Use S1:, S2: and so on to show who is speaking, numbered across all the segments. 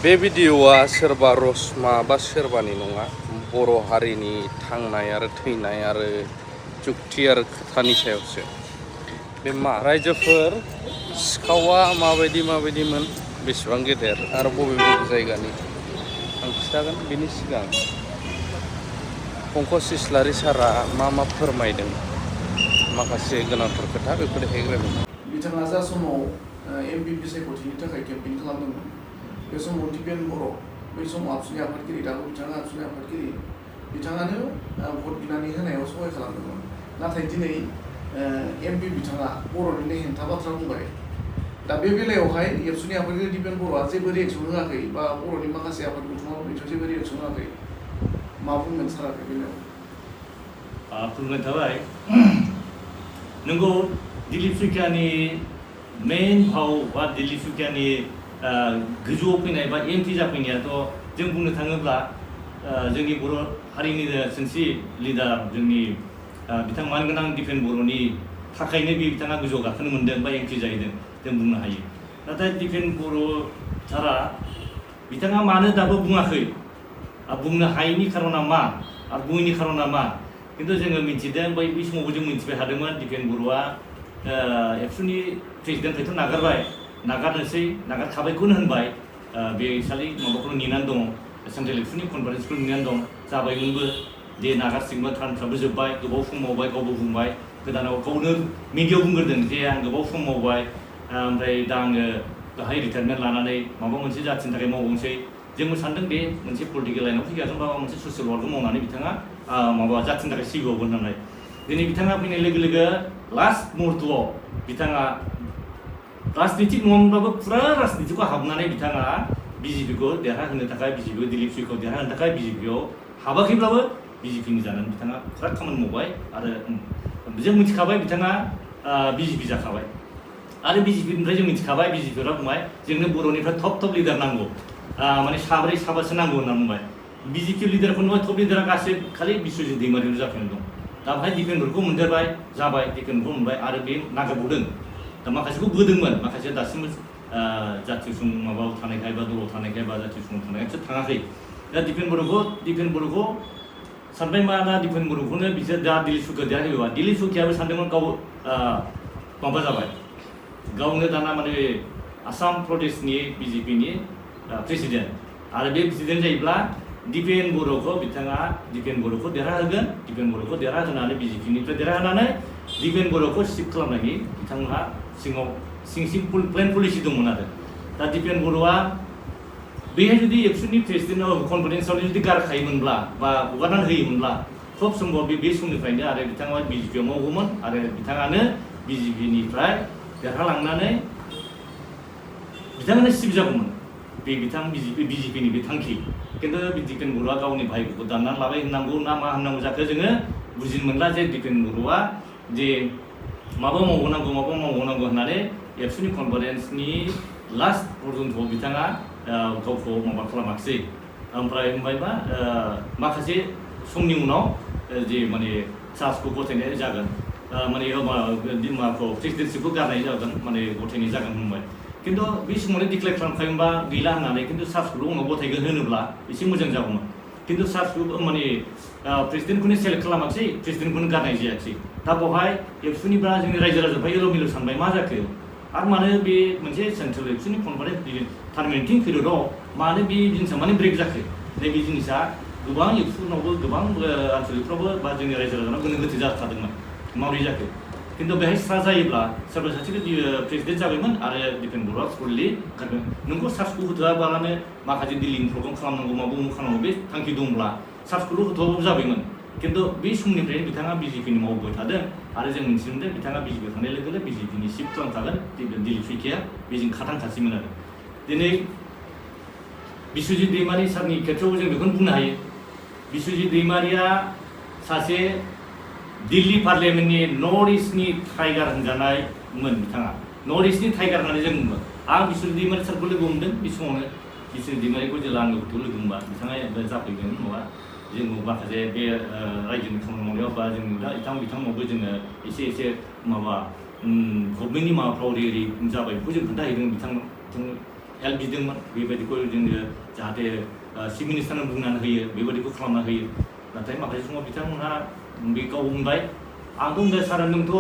S1: बे भिडिअ'आ सोरबा रशमा बा सोरबानि नङा, बर' हारिनि थांनाय आरो थैनाय आरो जुक्ति आरो खोथानि सायावसो। बे मा रायजोफोर सिखावा माबायदिमोन, बेसेबां गेदेर आरो बबे जायगानि आं खिथागोन। बिनि सिगां पंकज इस्लारि सारा मा फोरमायदों माखासे गोनांथार खोथा बेखौ देखायग्रोगोन।
S2: बिथाङा जा समाव एमपिपि सायख'थिनि थाखाय केम्पेइन खालामदोंमोन, बे समाव दिपेन बर' बै समाव आबसुनि आफादगिरि, दाबो बिथाङा आबसुनि आफादगिरि, बिथाङानो भट बिनानै होनायाव सहाय खालामदोंमोन। नाथाय दिनै एमपि बिथाङा बर'निनो हेंथा बाथ्रा बुंबाय। दा बे बेलायावहाय एबसुनि आफादगिरि दिपेन बर'आ जेबो रिएक्सन होआखै, बा बर'नि माखासे आफाद गौथुमाव बिथाङा जेबो रिएक्सन होआखै। मा बुंगोन सारा बे बेलायाव?
S3: खुलुमनाय थाबाय। नंगौ, दिलीप सुइकियानि मेइन भाव बा दिलीप सुइकियानि गोजौआव फैनाय बा एमपि जाफैनायाथ' जों बुंनो थाङोब्ला जोंनि बर' हारिनि सानसे लिडार, जोंनि बिथां मानगोनां दिपेन बर'नि थाखायनो बिथाङा गोजौआव गाखोनो मोन्दों बा एमपि जाहैदों जों बुंनो हायो। नाथाय दिपेन बर' सारा बिथाङा मानो दाबो बुङाखै, बुंनो हायैनि खारना मा आरो बुङैनि खारना मा, खिन्थु जोङो मिथिदों, बै समावबो जों मिथिबाय थादोंमोन दिपेन बर'आ एबसुनि प्रेसिडेन्टखौथ' नागारखाबायखौनो होनबाय। बे खालि माबाखौल' नेनानै दङ, सेन्ट्रेल एबसुनि कनफारेन्सखौ नेनानै दं। जाबायमोनबो दे नागारसिगोन, टार्मफ्राबो जोब्बाय, गोबाव सम मावबाय, गावबो बुंबाय, गोदानाव गावनो मिडियायाव बुंग्रोदों जे आं गोबाव सम मावबाय, ओमफ्राय दा आङो गाहाय रिटायारमेन्ट लानानै माबा मोनसे जाथिनि थाखाय मावबावनोसै। जोंबो सानदों बे मोनसे पलिटिकेल लाइनाव फैगागोन, बा मोनसे ससियेल वार्कखौ मावनानै बिथाङा माबा जाथिनि थाखाय सिबिबावगोन होननानै। दिनै बिथाङा फैनाय लोगो लोगो लास्ट मुहुर्तआव बिथाङा राजनितिक नङामोनब्लाबो फुरा राजनितिखौ हाबनानै बिथाङा बिजेपिखौ देरहाहोनो थाखाय, बिजेपिखौ दिलीप सुइकियाखौ देरहाहोनो थाखाय बिजेपियाव हाबाखैब्लाबो बिजेपिनि जानानै बिथाङा फुरा खामानि मावबाय। आरो जों मिथिखाबाय बिथाङा बिजेपि जाखाबाय, आरो बिजेपिनिफ्राय जों मिथिखाबाय, बिजेपिफ्रा बुंबाय जोंनो बर'निफ्राय टप लिडार नांगौ, माने साब्रै साबासो नांगौ होनना बुंबाय। बिजेपि लिडारखौ नङा, टप लिडारा गासै खालि बिश्वजित दैमारिल' जाफैनानै दं। दा ओमफ्राय दिपेनफोरखौ मोनदेरबाय, जाबाय, दिपेनफोरखौ मोनबाय, आरो बे नागिरबावदों। दा माखासेखौ बोदोंमोन, माखासे दासिमबो जाथि सुं माबायाव थानायखाय बा दलाव थानायखाय बा जाथि सुङाव थानायखायसो थाङाखै। दा दिपेन बर'खौ सानबाय मा, ना दिपेन बर'खौनो बिसोर दा दिलीप सुइकिया देरहाहोयोबा, दिलीप सुइकियाबो सानदोंमोन गाव माबा जाबाय, गावनो दाना माने आसाम प्रदेशनि बिजेपिनि प्रेसिडेन्ट, आरो बे प्रेसिडेन्ट जायोब्ला दिपेन बर'खौ देरहाहोगोन, दिपेन बर'खौ देरहाहोनानै बिजेपिनिफ्राय देरहाहोनानै दिपेन बर'खौ सिफ खालामनायनि बिथांमोनहा सिं प्लेन पलिसि दंमोन। आरो दा दिपेन बर'आ बेहाय जुदि एबसुनि प्रेसिडेन्ट कनफारेन्सआव जुदि गारखायोमोनब्ला बा हगारनानै होयोमोनब्ला, खोब सम्भब बे समनिफ्रायनो आरो बिथाङा बिजेपियाव मावगौमोन, आरो बिथाङानो बिजेपिनिफ्राय देरहालांनानै बिथाङानो सिफ जागौमोन। बे बिजेपिनि बे थांखि। खिन्थु दिपेन बर'आ गावनि भाइखौ दाननानै लाबाय होननांगौ ना मा होननांगौ जाखो जोङो बुजिनो मोनला, जे दिपेन बर'आ जे माबा मावनांगौ होननानै एबसुनि कनफारेन्सनि लास्ट पर्यन्त बिथाङा गावखौ माबा खालामाखिसै। ओमफ्राय मा माखासे समनि उनाव जे माने चार्जखौ गथायनाय जागोन, माने माबाखौ प्रेसिडेन्सिखौ गारनाय जागोन, माने गथायनाय जागोन होनबाय। खिन्थु बे समावनो डिक्लेयार खालामखायोबा गैला होननानै, खिन्थु चार्जखौल' उनाव गथायगोन होनोब्ला एसे मोजां जागौमोन। खिन्थु चार्जखौ माने प्रेसिडेन्टखौनो सेलेक्ट खालामाखिसै, प्रेसिडेन्टखौनो गारनाय जायाखिसै। दा बेवहाय एबसुनिफ्रा जोंनि रायजो राजाफ्रा एल' सानबाय मा जाखो, आरो मानो बे मोनसे सेन्ट्रेल एबसुनि कनफारेन्स टार्मिनेटिं पिरियडआव मानो बे जिनिसा माने ब्रेक जाखो। नैबे जिनिसा गोबां एबसुनावबो, गोबां आनसलिकफ्रावबो बा जोंनि रायजो राजानाव गोनो गोथो जाथारदोंमोन, माबोरै जाखो। खिन्थु बेहाय स्रा जायोब्ला सोरबा सासेखौ प्रेसिडेन्ट जाबायमोन, आरो दिपेन बर'आ फुललि गारगोन। नोंखौ चार्जखौ होथोआबालानो माखासे दिल्लीनि प्रग्राम खालामनांगौ, माबा खालामनांगौ, बे थांखि दंब्ला चार्जखौल' होथ'आबाबो जाबायमोन। खिन्थु बे समनिफ्रायनो बिथाङा बिजेपिनि मावबाय थादों, आरो जों मिथिनो मोनदों बिथाङा बिजेपियाव थांनाय लोगो लोगो बिजेपिनि सिफ खालामखागोन दिलीप सुइकिया, बेजों खाथांखासैमोन। आरो दिनै बिश्वजित दैमारि सारनि खेथ्रआव जों बेखौनो बुंनो हायो। बिश्वजित दैमारिया सासे दिल्ली पार्लियामेन्टनि नर्थ इस्टनि टाइगार होनजानायमोन। बिथाङा नर्थ इस्टनि टाइगार होननानै जों बुङो। आं बिश्वजित दैमारि सारखौ लोगो मोन्दों बे समावनो। बिश्वजित दैमारिखौ जेला आंनि गथ'आव लोगो मोनबा बिथाङा जाफैगोन माबा, जों माखासे बे रायजोनि खामानि मावनायाव बा जों बिथांमोनावबो जोङो एसे माबा गभर्नमेन्टनि माबाफ्राव ओरै जाबाय बेखौ जों खोन्थाहैदों हेल्प बिदोंमोन बेबायदिखौ जोङो जाहाथे चिफ मिनिस्टारनो बुंनानै होयो बेबायदिखौ खालामना होयो नाथाय माखासे समाव बिथांमोनहा बे गाव बुंबाय आं बुंबाय सार नोंथ'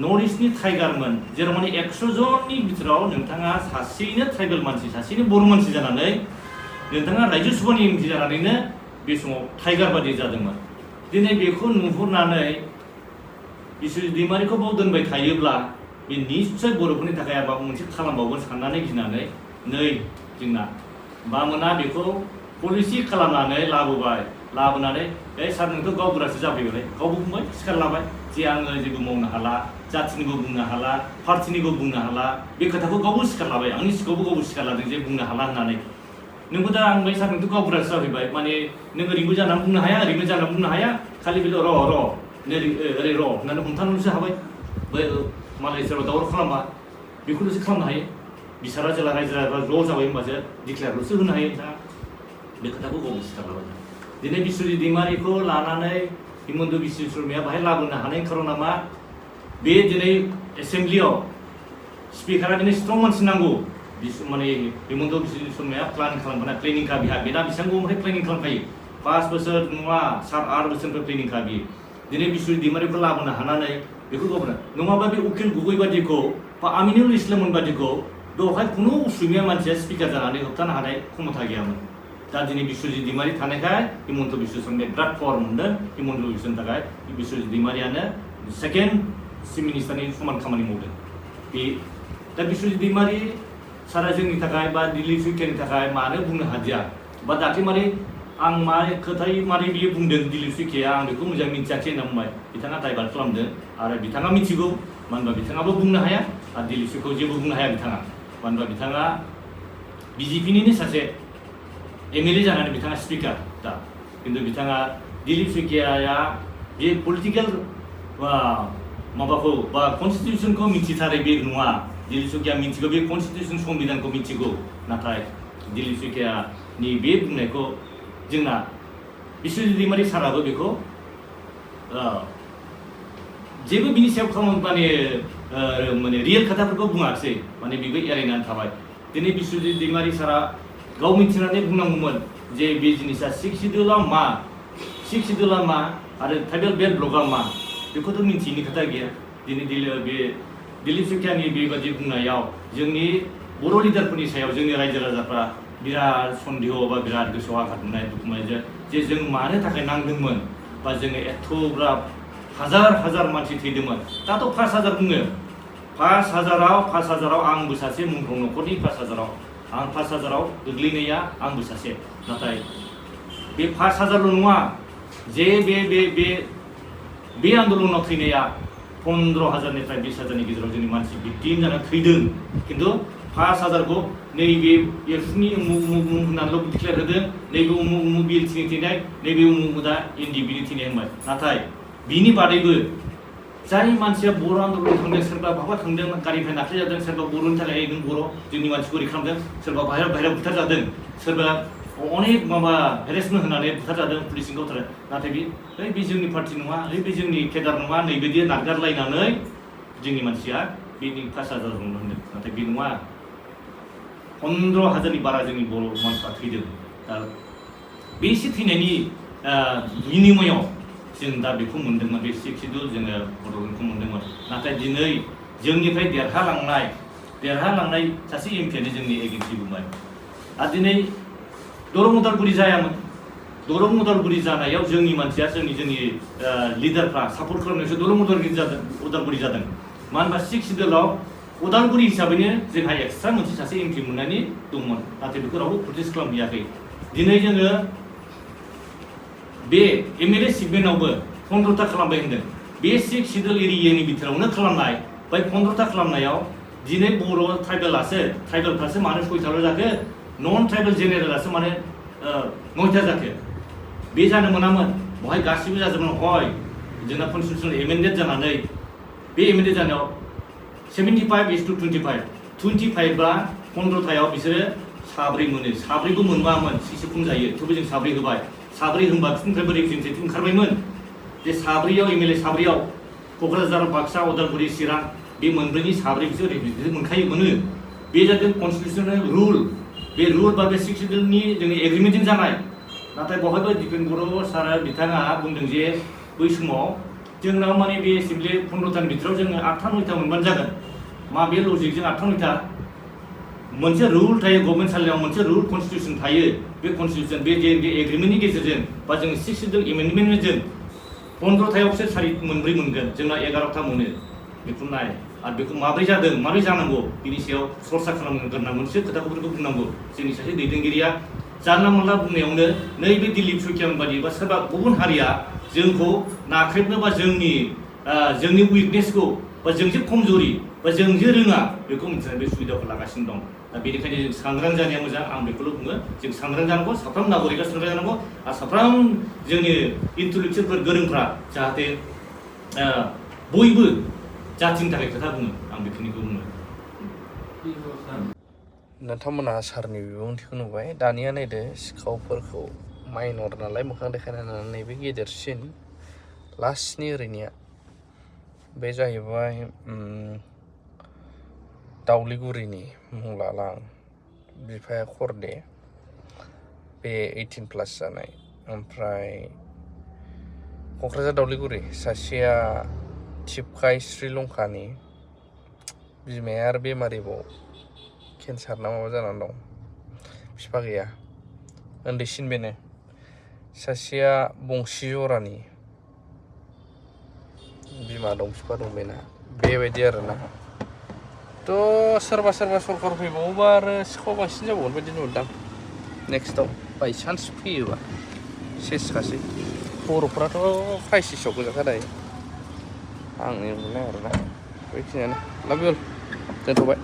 S3: नर्थ इस्टनि टाइगारमोन जेराव माने 100 जननि बिथोराव नोंथाङा सासेयैनो ट्राइबेल मानसि सासेयैनो बर' मानसि जानानै नोंथाङा रायजो सभानि एमपि जानानैनो बे समाव टाइगार बादि जादोंमोन दिनै बेखौ नुहुरनानै बिश्वजित दैमारिखौ बाव दोनबाय थायोब्ला बे निश्चय बर'फोरनि थाखाय माबा मोनसे खालामबावगोन साननानै गिनानै नै जोंना बामोना बेखौ पलिसि खालामनानै लाबोनानै सार नोंथ' गावबुरासो जाफैबाय गावबो बुंबाय सिखार लाबाय जे आङो जेबो मावनो हाला जाथिनिबो बुंनो हाला पार्टिनिबो बुंनो हाला बे खोथाखौ गावबो सिखार लाबाय आंनि सिगाङावबो गावबो सिखार लादों जे बुंनो हाला होननानै नोंबो दा आं सार नोंथ' गावबुरासो जाफैबाय माने नों ओरैबो जानानै बुंनो हाया ओरैबो जानानै बुंनो हाया खालि बेल' र' ओरै र' होननानै हमथानोल'सो हाबाय बै मालाय सोरबा दावराव खालामबा बेखौल'सो खालामनो हायो बिसारा जेला रायजो राजाफ्रा ज' जाबाय होनबासो डिक्लेयारल'सो होनो हायो दा बे खोथाखौ गावबो सिखार लाबाय दिनै बिश्वजित दैमारिखौ लानानै हिमन्त बिश्व शर्माया बाहाय लाबोनो हानायनि खारना मा बे दिनै एसेम्ब्लियाव स्पिकारा दिनै स्ट्रं मानसि नांगौ माने हिमन्त बिश्व शर्माया प्लेनिं खालामखानाय प्लेनिंखा बिहा बेना बेसेबां गोबावनिफ्राय प्लेनिं खालामखायो 5 बोसोर नङा 7-8 बोसोरनिफ्राय प्लेनिंखा बियो दिनै बिश्वजित दैमारिखौ लाबोनो हानानै बेखौ गावबोनो नङाबा बे उकिल गगৈ बादिखौ बा आमिनुल इस्लाममोन बादिखौ बेवहाय खुनु असमिया मानसिया स्पिकार जानानै होबथानो हानाय क्षमता गैयामोन दा दिनै बिश्वजित दैमारि थानायखाय हिमन्त बिश्व शर्माया बिराद पावार मोनदों हिमन्त बिश्वनि थाखाय बिश्वजित दैमारियानो सेकेन्ड चिफ मिनिस्टारनि समान खामानि मावदों बे दा बिश्वजित दैमारि सारा जोंनि थाखाय बा दिल्ली सुइकियानि थाखाय मानो बुंनो हादिया बा दाख्लै मारै आं मा खोथाय मारै बियो बुंदों दिल्ली सुइकिया आं बेखौ मोजां मिथियाखै होनना बुंबाय बिथाङा दाइभार्ट खालामदों आरो बिथाङा मिथिगौ मानो होनबा बिथाङाबो बुंनो हाया आरो दिल्ली सुइकियाखौ जेबो बुंनो हाया बिथाङा मानो होनबा बिथाङा बिजेपिनिनो सासे एमएलए जानानै बिथाङा स्पिकार दा खिन्थु बिथाङा दिल्ली सुइकियाया बे पलिटिकेल माबाखौ बा कन्स्टिटिउसनखौ मिथिथारै बे नङा दिल्ली सुइकिया मिथिगौ बे कन्स्टिटिउसन संबिधानखौ मिथिगौ नाथाय दिल्ली सुइकियानि बे बुंनायखौ जोंना बिश्वजित दैमारि साराबो बेखौ जेबो बिनि सायाव माने रियेल खोथाफोरखौ बुङाखिसै माने बेबो एरायनानै थाबाय दिनै बिश्वजित दैमारि सारा गाव मिथिनानै बुंनांगौमोन जे बे जिनिसा 6 शिड्युलआ मा आरो ट्राइबेल बेल्ट ब्लकआ मा बेखौथ' मिथियैनि खोथा गैया दिनै दिल्ली सुइकियानि बेबादि बुंनायाव जोंनि बर' लिडारफोरनि सायाव जोंनि रायजो राजाफ्रा बिराद सन्देह बा बिराद गोसोआव आघात मोननाय दुखु मोननाय जे जों मानो थाखाय नांदोंमोन बा जोङो एथ'ग्राब हाजार मानसि थैदोंमोन दाथ' 5,000 बुङो 5,000आव आंबो सासे मुंख्लं न'खरनि 5,000आव आं 5,000आव गोग्लैनाया आंबो सासे नाथाय बे 5,000ल' नङा जे बे आन्दलनाव थैनाया 15,000निफ्राय 20,000नि गेजेराव जोंनि मानसि भिक्टिम जानानै थैदों खिन्थु 5,000खौ नैबे एफुनि उमुक होननानैल' डिक्लेयार होदों नैबे उमुक बिएलटिनि थैनाय नैबे उमुक दा एनडिबिनि थैनाय होनबाय नाथाय बिनि बादैबो जाय मानसिया बर' आन्दलनाव थांदों सोरबा बहाबा थांदों गारिनिफ्राय नाख्लाय जादों सोरबा बर'नि थाखाय नों बर' जोंनि मानसिखौ रैखा खालामदों सोरबा बाहेरायाव बुथार जादों सोरबा अनेक माबा हेरेसमेन्ट होनानै बुथार जादों पुलिसजों गावथारो नाथाय बे जोंनि पार्टि नङा बे जोंनि केडार नङा नैबायदि नारगारलायनानै जोंनि मानसिया बेनि 5,000 होनदों नाथाय बे नङा 15,000नि बारा जोंनि बर' मानसिफ्रा थैदों दा बे एसे थैनायनि बिनिमयाव जों दा बेखौ मोन्दोंमोन बे 6 शिड्युल जोङो बड'लेण्डखौ मोन्दोंमोन नाथाय दिनै जोंनिफ्राय देरहालांनाय सासे एमपियानो जोंनि एगेन्सि बुंबाय आरो दिनै दरं उदालगुरि जायामोन दरं उदालगुरि जानायाव जोंनि मानसिया जोंनि लिडारफ्रा सापर्ट खालामनायावसो दरं उदालगुरि जादों मानो होनबा 6 शिड्युलाव उदालगुरि हिसाबैनो जोंहा एक्सट्रा मोनसे सासे एमपि मोननायनि दंमोन नाथाय बेखौ रावबो प्रटेस्ट खालामहैयाखै दिनै जोङो बे एमएलए सिगमेन्टआवबो 15टा खालामबाय होनदों बे 6 शिड्युल एरियानि बिथोरावनो खालामनाय बै 15टा खालामनायाव दिनै बर' ट्राइबेलफ्रासो मानो 6टाल' जाखो नन ट्राइबेल जेनेरेलासो माने 9टा जाखो बे जानो मोनामोन बहाय गासिबो जाजोबमोन हय जोंना कन्स्टिटिउसन एमेन्डेड जानानै बे एमेन्डेड जानायाव 75:25 15टायाव बिसोरो साब्रै मोनो साब्रैबो मोनबामोन सिसे बुंजायो थेवबो जों साब्रै होबाय साब्रै होनबा बिसोरनिफ्रायबो रिप्रेजेन्टेटिभ ओंखारबायमोन जे साब्रैयाव एमएलए साब्रैयाव क'क्राझार बाक्सा उदालगुरि चिरां बे मोनब्रैनि साब्रै बिसोर रिप्रेजेन्टेटिभ मोनो बे जादों कन्स्टिटिउसनेल रुल बे रुल बा बे 6 सिडिउलनि जोंनि एग्रिमेन्टजों जानाय नाथाय बहायबो दिपेन बर' सारा बिथाङा बुंदों जे बै समाव जोंनाव माने बे एसेमब्लि 15तानि बिथोराव जोङो 8था 9था मोनबानो जागोन मा बे लजिकजों 8था 9था मोनसे रुल थायो गभर्नमेन्ट सालायाव मोनसे रुल कन्स्टिटिउसन थायो बे कन्स्टिटिउसन बे एग्रिमेन्टनि गेजेरजों बा जों 6 सिडिउल एमेन्डमेन्टजों 15थायावसो सारि मोनब्रै मोनगोन जोंना 11था मोनो बेखौ नाय आरो बेखौ माब्रै जादों माब्रै जानांगौ बिनि सायाव सरसा खालामनो मोनसे खोथाखौबो बुंनांगौ जोंनि सासे दैदेनगिरिया जानला मोनला बुंनायावनो नैबे दिलीप सुखियाम बादि बा सोरबा गुबुन हारिया जोंखौ नाख्रेबनो बा जोंनि उइकनेसखौ बा जोंजे खमजरि बा जोंजे रोङा बेखौ मिथिनानै बे सुबिदाखौ लागासिनो दं दा बेनिखायनो जों सांग्रां जानाया मोजां आं बेखौल' बुङो जों सांग्रां जानांगौ साफ्रोम नागरिकआ सांग्रां जानांगौ आरो साफ्रोम जोंनि इन्टेलेक्चुवेलफोर गोरोंफ्रा जाहाथे बयबो जाथिनि थाखाय खोथा बुङो आं बेखिनिखौ बुङो
S1: नोंथांमोना सारनि बिबुंथिखौ नुबाय दानिया नायदो सिखावफोरखौ माइनर नालाय मोखां देखायनानै नैबे गेदेरसिन लास्टनि ओरैनिया बे जाहैबाय दाउलिगुरिनि मुं लाला आं बिफाया खरदे बे 18+ जानाय ओमफ्राय क'क्राझार दाउलिगुरि सासेया थिपकाय श्रीलंकानि बिमाया आरो बेमारिबाव केन्सार ना माबा जानानै दं बिफा गैया उन्दैसिन बेनो सासेया बंसि जरानि बिमा दं बिफा दं बेना बेबायदि आरोना थ' सोरबा सरकार फैबावोबा आरो सिखाव बांसिन जाबावगोन बायदि नुदों नेक्स्टआव बायसान्स फैयोबा सेसखासै बर'फ्राथ' क्राइसिसाव गोजाखादाय आंनि नुनाय आरोना बेखिनियानो लाभ इउ अल दोनथ'बाय